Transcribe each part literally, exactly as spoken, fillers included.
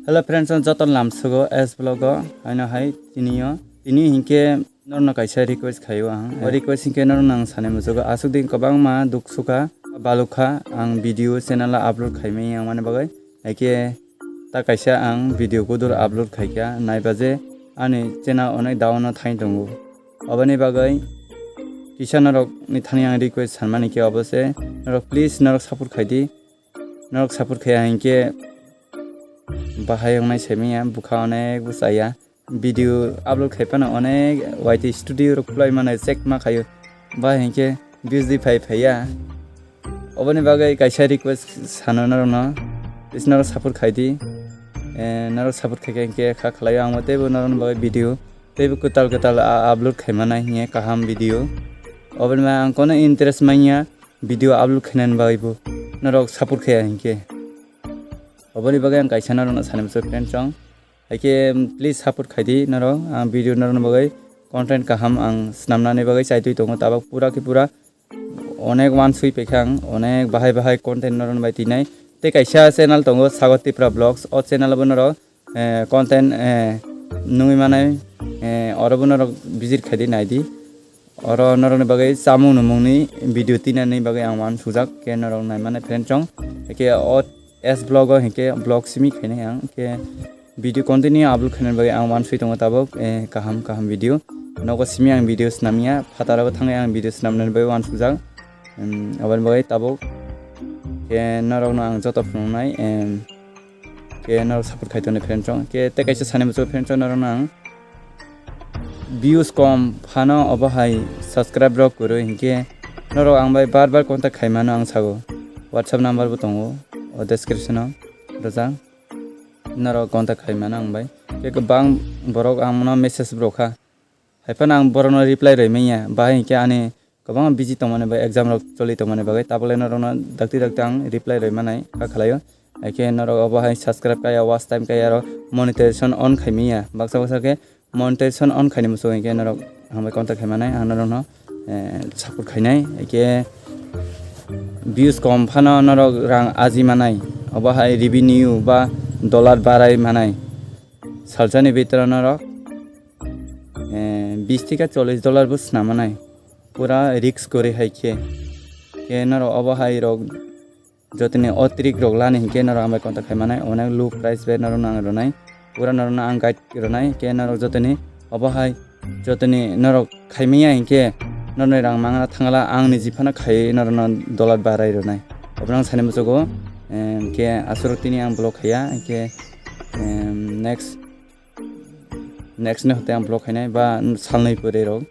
Hello friends, ang joto lamsugo S vlog o, haino hai tini o. Tini hinkhe norno kaisa request khaio ang. O request hinkhe norno ang sanai muchugo. Aswk din kwbangma duk sukha, balukha, ang video channel o upload khaimani ang mani bagwi. Haikhe ta kaisa ang video kotor upload khaikha, naiba je ani channel onek down o thang tongo. Oboni bagwi kisa norokni thani ang request sanmani khe obo se, norok please norok support khaidi. Norok support khaiya hinkhe bahai wngnai saimanya, bwkha onek bwchaya. Video upload khai phano onek Y T studio rok khulai mano check ma khaio. Bahai hinkhe views di phai phaiya. Oboni bagwi kaisa request sano norokno, please norok support khaidi. Eh, norok support khaikha hinkhe kha khlaio, ang teibo norokni bagwi video teibo kwtal kwtal a-, upload khai manai hinkhe kaham video. Oboni bagwi ang kono interest manya video upload khainani bagwibo, norok support khaiya hinkhe. Oboni bagwi ang kaisa norokno sanai muchuk friends chong. Haikhe, please support khaidi norok. Ang video norokni bagwi content kaham ang snamnani bagwi chaitwi tongo. Tabuk pura khe pura onek wansui paikha ang, onek bahai bahai content norokni bai twinai. Tei kaisa channel tongo Sagar Tripura Vlogs. O channel o bo norok, eh, content, eh, nungwi manai, eh, oro bo norok visit khaidi naidi. Oro norokni bagwi chamung numungni video twinani bagwi ang wansukjak, khe norok naimanai friend chong. Khe o S vlog o hinkhe vlog simi khainai ang, khe video continue upload khainani bagwi ang wansui tongo tabuk, eh, kaham kaham video. Nogo simi ang video snamya, phataro thangwi ang video snamnani bagwi wansukjak. Em, aboni bagwi tabuk khe norokno ang joto phunuknai, em, khe norok support khai tongni friend chong. Khe tei kaisa sanai muchuk friend chong norokno ang views kom phano obo hai subscribe rok kwrwi hinkhe norok ang bai bar bar contact khai mano ang sago. WhatsApp number bo tongo o description o rwjak. Norok contact khai mano ang bai. Khe kwbang borok ang no message rok kha. Hai phano ang borokno reply rwi manya. Bahai hinkhe ani kwbangma busy tongmani bai exam rok choli tongmani bagwi tabukle norokno dakti dakti ang reply rwi manai kha khlaio. Haikhe norok obo hai subscribe kaya, watch time kaya aro monetization on khai manya. Baksa baksa khe monetization on khaini muchung hinkhe norok hambai contact khai manai, ang norokno, eh, support khainai. Haikhe views kom phano norok rang aji manai. Obo hai revenue ba dollar barai manai. Salsani bhitoro norok, eh, bis thika chollish dollar bo sna manai. Pura risk kwrwi hai khe. Khe norok obo hai rok jotoni o trick rok lani hinkhe norok ang bai contact khai manai, onek low price bai norokno ang rwnai, pura norokno ang guide rwnai, khe norok jotoni obo hai jotoni norok khai manya hinkhe norokni rang mangna thangla ang niji phano khai norokno dollar barai rwnai. Obono ang sani muchugo, em, khe aswrwk tini ang vlog khaiya, hinkhe, em, next, next ni hote ang vlog khainai ba salnwi pore rok,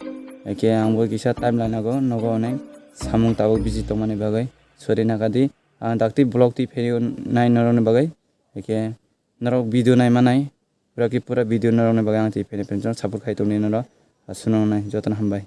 hinkhe ang bo kisa time lanago, nogo onek samung tabuk busy tongmani bagwi. Sorry nakadi, ang dakti vlog twi phaio nai norokni bagwi. Haikhe norok video nai manai, pura ki pura video norokni bagwi ang twi phaini friends chong support khai tongni norok. Aswkno nai jotono hambai.